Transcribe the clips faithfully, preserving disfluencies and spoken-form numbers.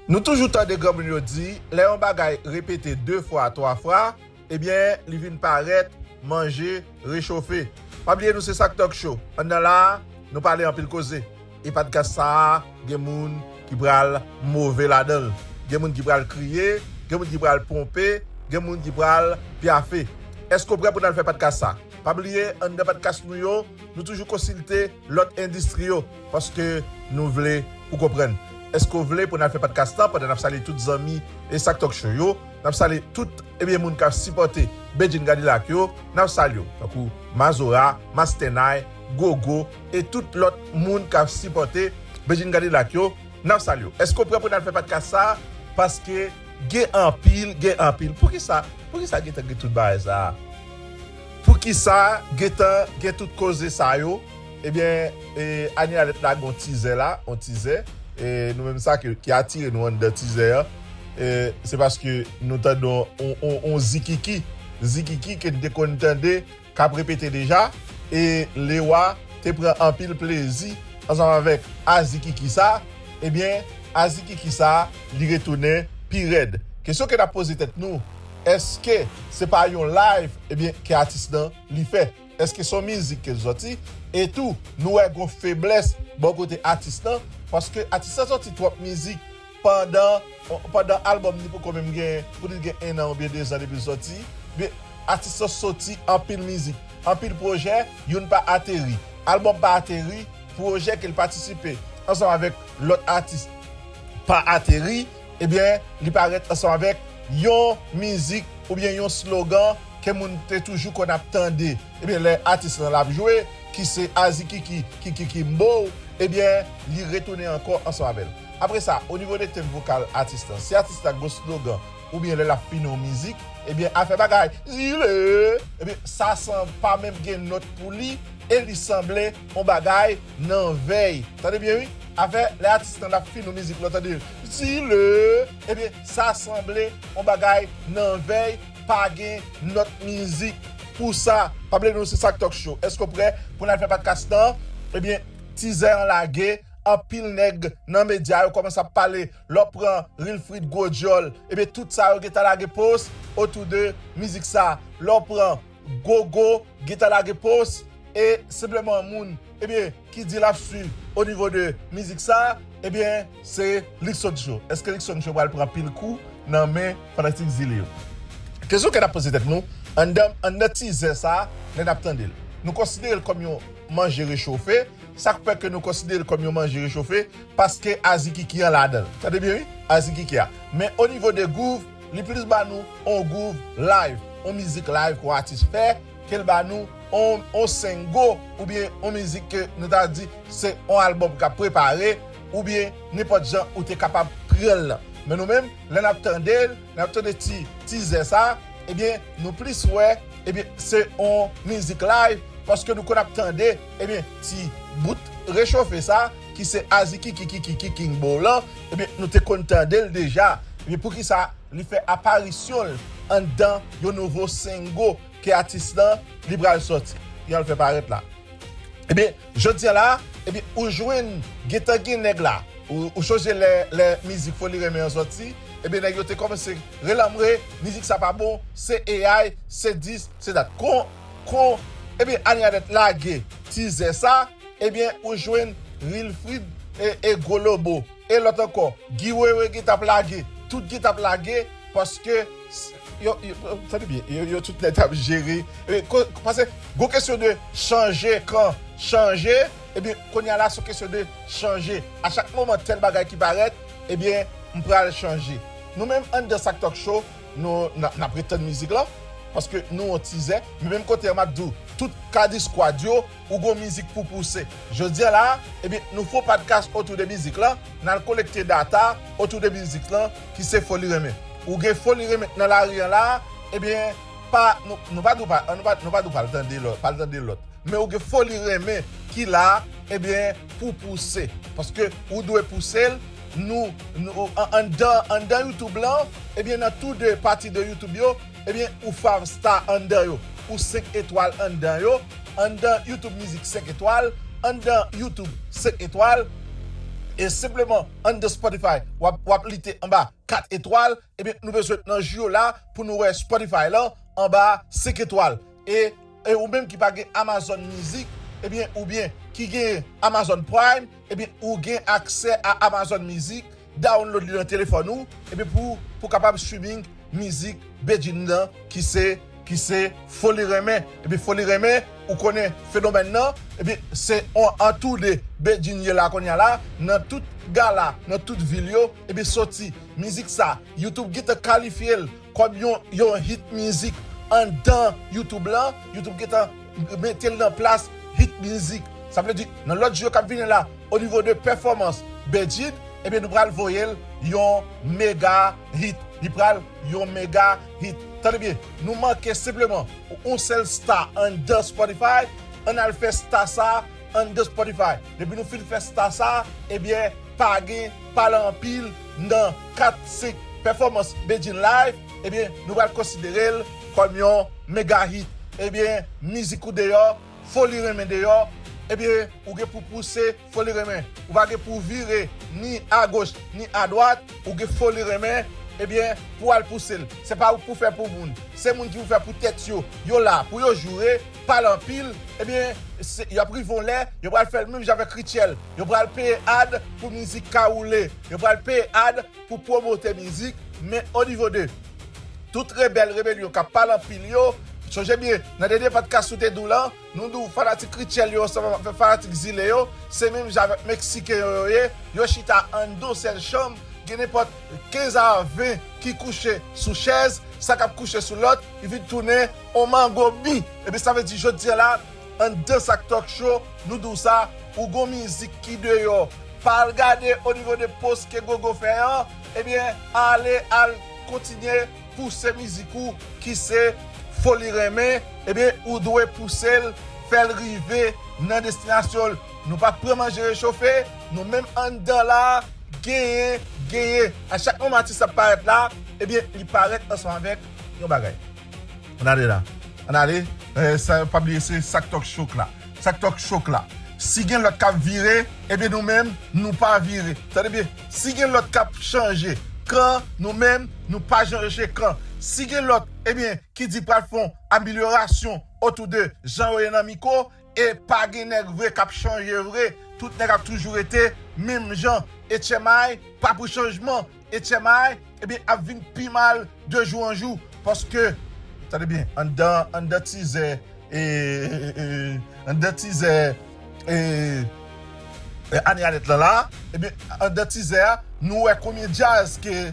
Nou toujou tande granmoun yo di, lè yon bagay repete de fwa, twa fwa, ebyen, li vin parèt manje rechofe. Pa bliye nou se Sak Talk Show. Anndan la a, nou pale anpil koze. E podcast sa a, gen moun ki pral move ladan l. Gen moun ki pral kriye, gen moun ki pral ponpe, gen moun ki pral pyafe. Èske w prè pou n al fè podcast sa? Pa bliye, anndan podcast nou yo, nou toujou konsilte lòt endistri yo, paske nou vle pou konprann. Èske w vle pou n al fè podcast lan pandan n ap salye tout zanmi e Sak Talk Show yo? N ap salye tout, ebyen, moun k ap sipòte Bedjine Cadillac yo, n ap salye w, tankou Mazora, Mastènay, Gogo, e tout lòt moun k ap sipòte Bedjine Cadillac yo, n ap salye w. Èske w prè pou n al fè podcast sa? Paske gen anpil, gen anpil. Poukisa, poukisa gentan gen tout bagay sa a? Poukisa gentan gen tout koze sa yo? Ebyen, e, Anie Alerte lage yon tizè la, yon tizè. E nou menm sa ki, ki atire nou anndan tizè an, e, se paske nou tande yon, yon, yon, yon zikiki. Zikiki ke n te konn tande, k ap repete deja. E Lewa te pran anpil plezi ansanm avèk azikiki sa. Ebyen, azikiki sa, li retounen pi rèd. Kesyon ke n ap poze tèt nou, èske se pa yon live, ebyen, ke atis lan li fè? Èske se yon mizik ke l sòti? E tou, nou wè gon feblès bò kote atis lan, paske atis lan sòti twòp mizik pandan, pandan albòm li poko menm gen, pou li gen en an oubyen de zan depi l sòti. Men atis lan sòti anpil mizik, anpil pwojè, youn pa ateri. Albòm pa ateri, pwojè ke l patisipe ansanm avèk lòt atis pa ateri, ebyen, li parèt ansanm avèk yon mizik oubyen yon slogan ke moun te toujou konn ap tande. Ebyen, lè atis lan l ap jwe, ki se Azikiki, Kiki Kimbo, ebyen, li retounen ankò ansanm avè l. Apre sa, o nivo de tenb vokal atis lan, si atis la gon slogan, oubyen lè l ap fini yon mizik, ebyen, afè bagay, zile, ebyen, sa san pa menm gen nòt pou li, e li sanble yon bagay nan vèy. Tande byen, wi. Afè, lè atis lan ap fini yon mizik, lè w tande, zile, ebyen, sa sanble yon bagay nan vèy, pa gen nòt mizik pou sa. Pa bliye nou se Sak Talk Show. Èske w prè pou n al fè podcast lan? Ebyen, tizè an lage, anpil nèg nan medya yo kòmanse ap pale. Lè w pran Wilfrid Gwodyòl, ebyen, tout sa yo gentan lage post otou de mizik sa. Lè w pran Gogo gentan lage post, e senpleman moun, ebyen, ki di l ap swiv o nivo de mizik sa, ebyen, se Luckson Show. Èske Luckson Show pral pran pil kou nan men fanatik zile yo? Kesyon ke n ap poze tèt nou, anndan, anndan tizè sa, lè n ap tande l, nou konsidere l kòm yon manje rechofe. Sa k fè ke nou konsidere l kòm yon manje rechofe? Paske Azikiki an ladan l. Tande byen, wi, Azikiki a. Men o nivo de gwouv, li plis ba nou on gwouv live, on mizik live ke on atis fè, ke l ba nou on, on sengo, oubyen on mizik ke nou ta di se on albòm k ap prepare, oubyen nenpòt jan ou te kapab pran l lan. Men nou menm, lè n ap tande l, lè n ap tande ti tizè sa, ebyen, nou plis wè, ebyen, se on mizik live, paske nou konn ap tande, ebyen, ti bout rechofe sa, ki se Azikiki, Kiki Kimbo lan, ebyen, nou te konn tande l deja. Ebyen, poukisa li fè aparisyon l anndan yon nouvo sengo ke atis lan li pral sòti, y al fè parèt la? Ebyen, jodi a la, ebyen, ou jwenn gentan gen nèg la. Ou, ou sonje lè, lè mizik Foli Renmen an sòti, ebyen, nèg yo te kòmanse relanmwe, mizik sa pa bon, se A I, se dis, se dat. Kon, kon, ebyen, Anie Alerte lage tizè sa, ebyen, ou jwenn Wilfrid e, e Gwo Lobo. E lòt ankò, Guy Wewe gentan ap lage, tout gentan ap lage, paske s-, yo, yo, tande byen, yo, yo tout nèt ap jere. E, ko-, paske, gwo kesyon de chanje kan, chanje, ebyen, kounye a la, se kesyon de chanje. A chak moman, tèl bagay ki parèt, ebyen, m pral chanje. Nou menm, anndan Sak Talk Show, nou, n ap, n ap ret tann mizik lan, paske nou on tizè, men menm kote a, m ap di w, tout Kadi Squad yo, ou gon mizik pou pouse. Jodi a la, ebyen, nou fè on podcast otou de mizik lan, n al kolekte data otou de mizik lan, ki se Foli Renmen. Ou gen Foli Renmen nan lari an la, ebyen, pa, nou, nou pa dwe pa, nou pa, nou pa dwe pa l tande lòt, pa l tande lòt. Men ou gen Foli Renmen ki la, ebyen, pou pouse. Paske ou dwe pouse l, nou, nou, an-, anndan, anndan YouTube lan, ebyen, nan tou de pati de YouTube yo, ebyen, ou five star anndan yo, ou senk etwal anndan yo, anndan YouTube Mizik senk etwal, anndan YouTube senk etwal, e senpleman anndan Spotify, w ap, w ap lite anba kat etwal, ebyen, nou bezwen nan jou yo la pou nou wè Spotify lan anba senk etwal. E, e ou menm ki pa gen Amazon Music, ebyen, oubyen ki gen Amazon Prime, ebyen, ou gen aksè a Amazon Music, download li nan telefòn ou, ebyen, pou, pou kapab streaming mizik Bedjine nan ki se, ki se Foli Renmen. Ebyen, Foli Renmen, ou konnen fenomèn nan, ebyen, se on antoude Bedjine ye la kounye a la, nan tout gala, nan tout vil yo, ebyen, soti mizik sa, YouTube gentan kalifye l kòm yon, yon hit mizik anndan YouTube lan, YouTube gentan mete l nan plas hit mizik. Sa vle di, nan lòt jou yo k ap vini la, o nivo de pèfòmans Bedjine, ebyen, nou pral voye l yon mega hit. Li pral yon mega hit. Tande byen, nou manke senpleman yon sèl sta anndan Spotify, ann al fè sta sa anndan Spotify. Depi nou fin fè sta sa, ebyen, pa gen pale anpil nan kat senk pèfòmans Bedjine Live, ebyen, nou pral konsidere l kòm yon mega hit. Ebyen, mizik ou deyò, Foli Renmen deyò, ebyen, ou gen pou pouse Foli Renmen. Ou pa gen pou vire ni agoch, ni adwat, ou gen Foli Renmen, ebyen, pou al pouse l. Se pa ou pou fè pou moun. Se moun ki pou fè pou tèt yo. Yo la, pou yo joure, pale anpil, ebyen, se, y ap rive yon lè, yo pral fè l menm jan avèk Rutshelle. Yo pral peye ad pou mizik ka woule. Yo pral peye ad pou pwomote mizik, men o nivo de tout rebèl, rebelyon k ap pale anpil yo, sonje byen, nan dènye podcast ou te di w lan, nou di w fanatik Rutshelle yo ansanm avèk fanatik Zile yo, se menm jan avèk Meksiken yo, yo ye, yo chita anndan yon sèl chanm, gen nenpòt kenz a ven ki kouche sou chèz, sa k ap kouche sou lòt, li vin tounen on mango mi. Ebyen, sa vle di jodi a la, anndan Sak Talk Show, nou di w sa, ou gon mizik ki deyò. Pa al gade o nivo de post ke Gogo fè an, ebyen, ale al kontinye pouse mizik ou ki se Foli Renmen, ebyen, ou dwe pouse l, fè l rive nan destinasyon l. Nou pa pran manje rechofe, nou menm anndan la, genyen, genyen. A chak moman atis ap parèt la, ebyen, li parèt ansanm avèk yon bagay. Ann ale la. Ann ale. Eh, sa, pa bliye, se Sak Talk Show la. Sak Talk Show la. Si gen lòt k ap vire, ebyen, nou menm, nou pa vire. Tande byen. Si gen lòt k ap chanje kan, nou menm, nou pa chanje kan. Si gen lòt, ebyen, ki di pral fè yon amelyorasyon otou de jan yo ye nan mikwo, e pa gen nèg vre k ap chanje vre. Tout nèg ap toujou rete menm jan. H M I pa pou chanjman. H M I, ebyen, ap vin pi mal de jou an jou. Paske, tande byen, anndan, anndan tizè, e, e, e, anndan tizè, e, e, Ane Alèt lan la, ebyen, anndan tizè a, nou wè konbyen djaz ke,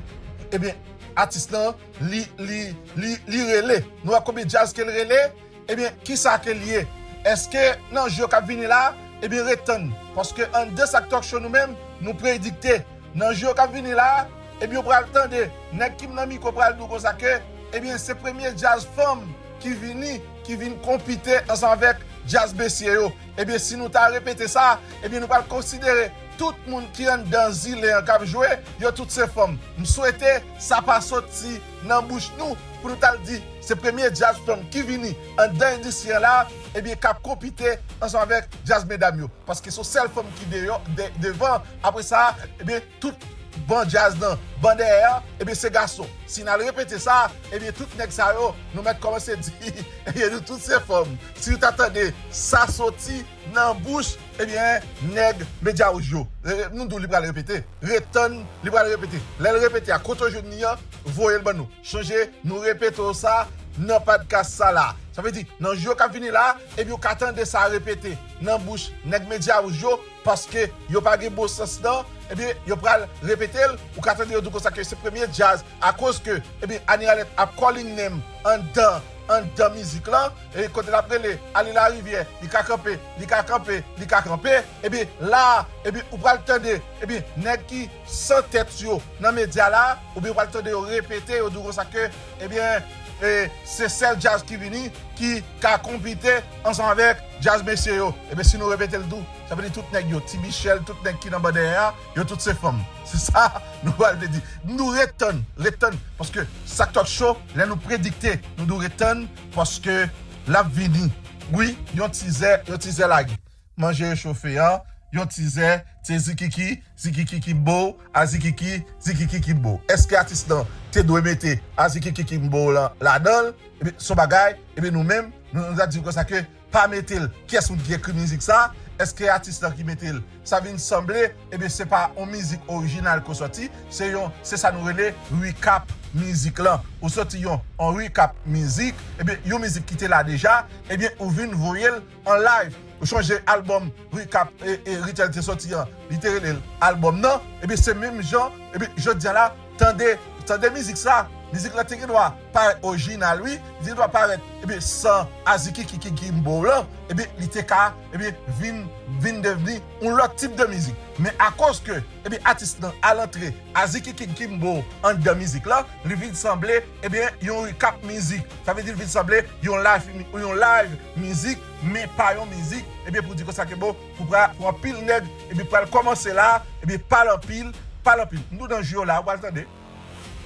ebyen, atis lan, li, li, li, li rele. Nou wè konbyen djaz ke l rele, ebyen, kisa ke l ye? Èske nan jou yo k ap vini la, ebyen, ret tann. Paske anndan Sak Talk Show nou menm, nou predikte. Nan jou yo k ap vini la, ebyen, ou pral tande, nèg ki nan mikwo pral di w konsa ke, ebyen, se premye djaz fanm ki vini, ki vin konpite ansanm avèk djaz mesye yo. Ebyen, si nou ta repete sa, ebyen, nou pral konsidere tout moun ki anndan Zile an k ap jwe, yo tout se fanm. M swete sa pa soti nan bouch nou pou nou t al di se premye djaz fanm ki vini anndan endistri an la, ebyen, k ap konpite ansanm avèk djaz medam yo. Paske se yon sèl fanm ki deyò, de, devan. Apre sa, ebyen, tout ban djaz nan, ban dèyè a, ebyen, se gason. Si n al repete sa, ebyen, tout nèg sa yo, nou mèt kòmanse di, ebyen, nou tout se fanm. Si nou ta tande sa soti nan bouch, ebyen, nèg Medya Wouj yo. E, nou di w li pral repete. Ret tann, li pral repete. Lè l repete a, kote w jwenn li an, voye l ban nou. Chonje, nou repete w sa nan podcast sa la. Sa vle di, nan jou yo k ap vini la, ebyen, ou ka tande sa repete nan bouch nèg Medya Wouj yo, paske yo pa gen bon sans nan, ebyen, yo pral repete l, ou ka tande yo di w konsa ke se premye djaz, akoz ke, ebyen, Ane Alèt ap calling name anndan, anndan mizik lan, e kote l ap rele, Ale Larivyè, li ka kanpe, li ka kanpe, li ka kanpe, ebyen, la, ebyen, ou pral tande, ebyen, nèg ki san tèt yo nan medya la, oubyen w pral tande yo repete, yo di w konsa ke, ebyen, e, se sèl djaz ki vini, ki ka konpite ansanm avèk djaz mesye yo. Ebyen, si nou repete l tou, sa vle di tout nèg yo, Ti Michèl, tout nèg ki nan ban dèyè a, yo tout se fanm. Se sa nou pral te di. Nou ret tann, ret tann, paske Sak Talk Show, lè nou predikte, nou dwe ret tann, paske l ap vini. Wi, yon tizè, yon tizè lage. Manje rechofe an, yon tizè, se Zikiki, Zikiki Kimbo, Azikiki, Zikiki Kimbo. Èske atis lan te dwe mete Azikiki Kimbo lan ladan l? Ebyen, se yon bagay, ebyen, nou menm, nou, nou ta di konsa ke pa mete l. Kiyès moun ki ekri mizik sa? Èske atis lan ki mete l? Sa vin sanble, ebyen, se pa yon mizik orijinal ke w sòti, se yon, se sa nou rele recap mizik lan. Ou sòti yon, yon recap mizik, ebyen, yon mizik ki te la deja, ebyen, ou vin voye l an live. Ou chonje albòm Recap e, e Richard te sòti an, li te rele l albòm nan, ebyen se menm jan, ebyen jodi a la, tande, tande mizik sa, mizik la te gen dwa parèt orijinal wi, li te gen dwa parèt, ebyen san Azikiki Kimbo lan, ebyen li te ka, ebyen vin, vin devni yon lòt tip de mizik. Men akoz ke, ebyen atis lan al antre Azikiki Kimbo anndan mizik lan, li vin sanble, ebyen yon recap mizik. Sa vle di li vin sanble yon live, yon live mizik, men pa yon mizik, ebyen pou di konsa ke bon, pou, pra- pou anpil nèg, ebyen pral kòmanse la, ebyen pale anpil, pale anpil. M tou nan jou yo la, ou pral tande.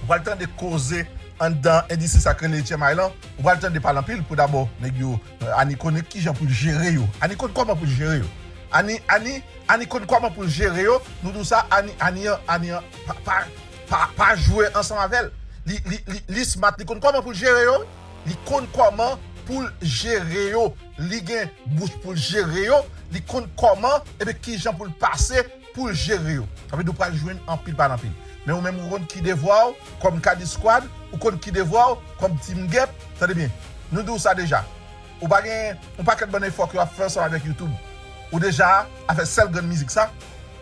Ou pral tande koze anndan endistri sa k rele H M I lan, ou pral tande pale anpil pou dabò nèg yo, eh, Ani konnen kijan pou l jere yo. Ani konn kòman pou l jere yo. Ani, Ani, Ani konn kòman pou l jere yo. Nou di w sa, Ani, Ani an, Ani an, pa, pa, pa, pa jwe ansanm avè l. Li, li, li, li smart, li konn kòman pou l jere yo. Li konn kòman pou l jere yo. Li gen bouch pou l jere yo. Li konn kòman, ebyen kijan pou l pase pou l jere yo. Sa vle di w pral jwenn anpil pa anpil. Men ou menm ou konn ki devwa w kòm Kadi Squad, ou konn ki devwa w kòm Team Gep. Tande byen, nou di w sa deja. Ou pa gen yon pakèt bann efò ke w ap fè ansanm avèk YouTube. Ou deja, afè sèl grenn mizik sa,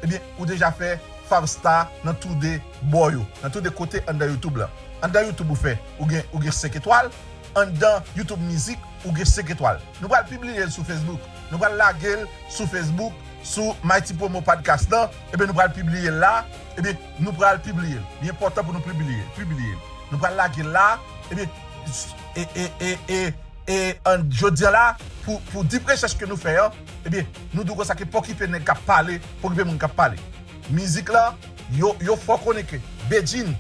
ebyen, ou deja fè five star nan tou de bò yo, nan tou de kote anndan YouTube lan. Anndan YouTube ou fè, ou gen, ou gen senk etwal, anndan YouTube Mizik, ou gen senk etwal. Nou pral pibliye l sou Facebook. Nou pral lage l sou Facebook, sou Mighty Promo Podcast lan. Ebyen, nou pral pibliye l la. Ebyen, nou pral pibliye l. Li enpòtan pou nou pibliye, pibliye l. Nou pral lage l la. Ebyen, e, e, e, e, e an jodi a la, pou, pou deep research ke nou fè an, ebyen, nou di w konsa ke pa okipe nèg k ap pale, pa okipe moun k ap pale. Mizik la, yo, yo fè w konnen ke Bedjine,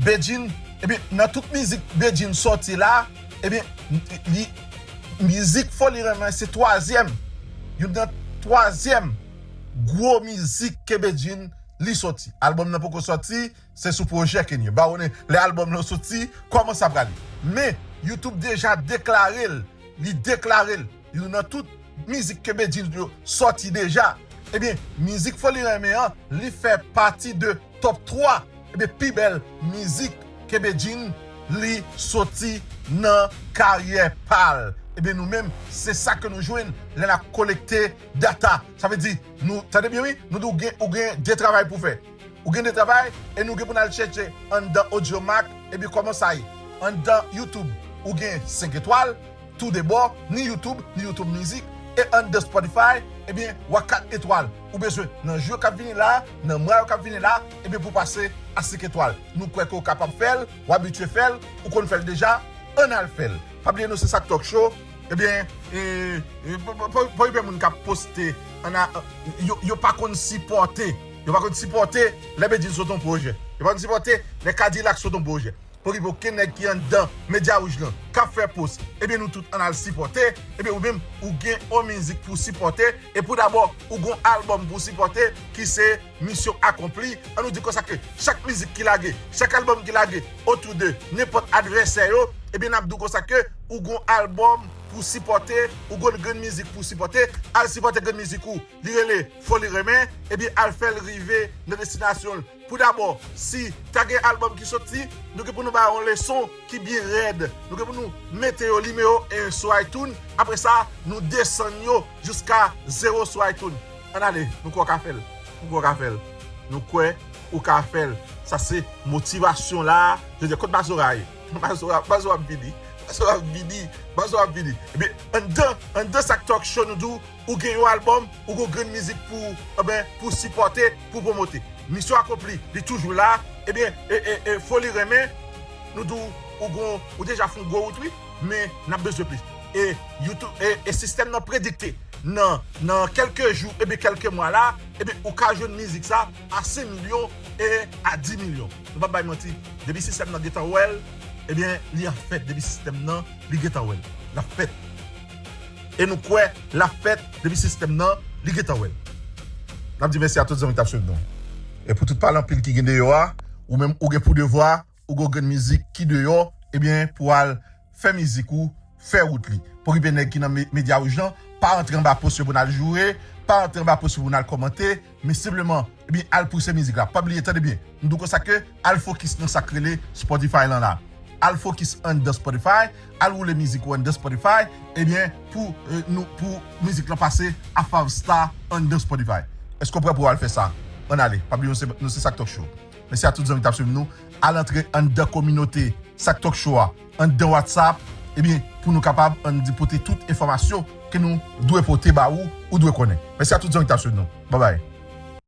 Bedjine, ebyen, nan tout mizik Bedjine sòti la, ebyen, li, mizik Foli Renmen se twazyèm, youn nan twazyèm gwo mizik ke Bedjine li sòti. Albòm nan poko sòti, se sou pwojè ke n ye. Ba konnen, lè albòm lan sòti, kòman sa prale. Men, YouTube deja deklare l, li deklare l. Youn nan tout mizik ke Bedjine yo sòti deja. Ebyen, mizik Foli Renmen an, li fè pati de top twa, ebyen, pi bèl mizik ke Bedjine li sòti nan karyè pa l. Ebyen, nou menm, se sa ke nou jwenn lè n ap kolekte data. Sa vle di, nou, tande byen wi, nou di w gen, ou gen de travay pou fè. Ou gen de travay, e nou gen pou n al chèche anndan Audiomack, ebyen, kòman sa ye? Anndan YouTube, ou gen senk etwal, tou de bò, ni YouTube, ni YouTube Mizik, e anndan Spotify, ebyen, w a kat etwal. Ou bezwen, nan jou yo k ap vini la, nan mwa yo k ap vini la, ebyen, pou pase a senk etwal. Nou kwè ke w kapab fè l, w abitye fè l, ou konn fè l deja, ann al fè l. Pa bliye nou se Sak Talk Show, ebyen, e, e, pa, pa, pa, pa okipe moun k ap poste, ann a, yo, yo pa konn sipòte. Yo pa konn sipòte lè Bedjine sot yon pwojè. Yo pa konn sipòte lè Kadilak sot yon pwojè. Pa okipe okenn nèg ki anndan Medya Wouj lan, k ap fè post. Ebyen, nou tout ann al sipòte. Ebyen, ou menm, ou gen yon mizik pou sipòte. E pou dabò, ou gen yon albòm pou sipòte, ki se misyon akonpli. Ann nou di konsa ke chak mizik ki lage, chak albòm ki lage, otou de nenpòt advèsè yo, ebyen, n ap di w konsa ke ou gen yon albòm pou sipòte, ou gen yon grenn mizik pou sipòte, al sipòte grenn mizik ou. Li rele Foli Renmen, ebyen, al fè l rive nan destinasyon l. Pou dabò, si ta gen albòm ki soti, nou gen pou nou ba yo yon leson ki byen rèd. Nou gen pou nou mete yo, lime yo, e, sou iTunes. Apre sa, nou desann yo jiska zewo sou iTunes. Ann ale, nou kwè w ka fè l. Nou kwè w ka fè l. Nou kwè ou ka fè l. Sa se motivasyon la. Je di, kot Mazora ye? Mazora, Mazora ap vini. Mazora ap vini. Mazora ap vini. Ebyen, anndan, anndan Sak Talk Show, nou di w, ou gen yon albòm, ou gen yon grenn mizik pou, ebyen, pou sipòte, pou pwomote. Misyon akonpli, li toujou la. Ebyen, e, e, e, Foli Renmen, nou di w, ou gon, ou deja fè yon gwo wout, wi, men n ap bezwen plis. E YouTube, e, e sistèm nan predikte, nan, nan kèlke jou, ebyen, kèlke mwa la, ebyen, ou ka jwenn mizik sa a senk milyon e a dis milyon. Nou p ap bay manti, depi sistèm nan gentan wè l, ebyen, li ap fèt. Depi sistèm nan, li gentan wè l. L ap fèt. E nou kwè l ap fèt depi sistèm nan, li gentan wè l. N ap di mèsi a tout zanmi k t ap swiv nou. E pou tout pale anpil ki gen deyò a, ou menm ou gen pou devwa, ou gen yon grenn mizik ki deyò, ebyen, pou al fè mizik ou, fè wout li. Pou okipe nèg ki nan me- medya wouj lan, pa antre anba post yo pou n al joure, pa antre anba post yo pou n al kòmante, men senpleman, ebyen, al pouse mizik la. Pa bliye, tande byen, m di w konsa ke al fokis nan sa k rele Spotify lan la. Al fokis anndan Spotify, al woule mizik ou anndan Spotify, ebyen, pou, eh, nou, pou mizik lan pase a five star anndan Spotify. Èske w prè pou w al fè sa? Ann ale. Pa bliye, nou se, nou se Sak Talk Show. Mèsi a tout zanmi k t ap swiv nou. Al antre anndan kominote Sak Talk Show a, anndan WhatsApp, ebyen, pou nou kapab, ann di, pote tout enfòmasyon ke nou dwe pote ba ou, ou dwe konnen. Mèsi a tout zanmi k t ap swiv nou. Babay.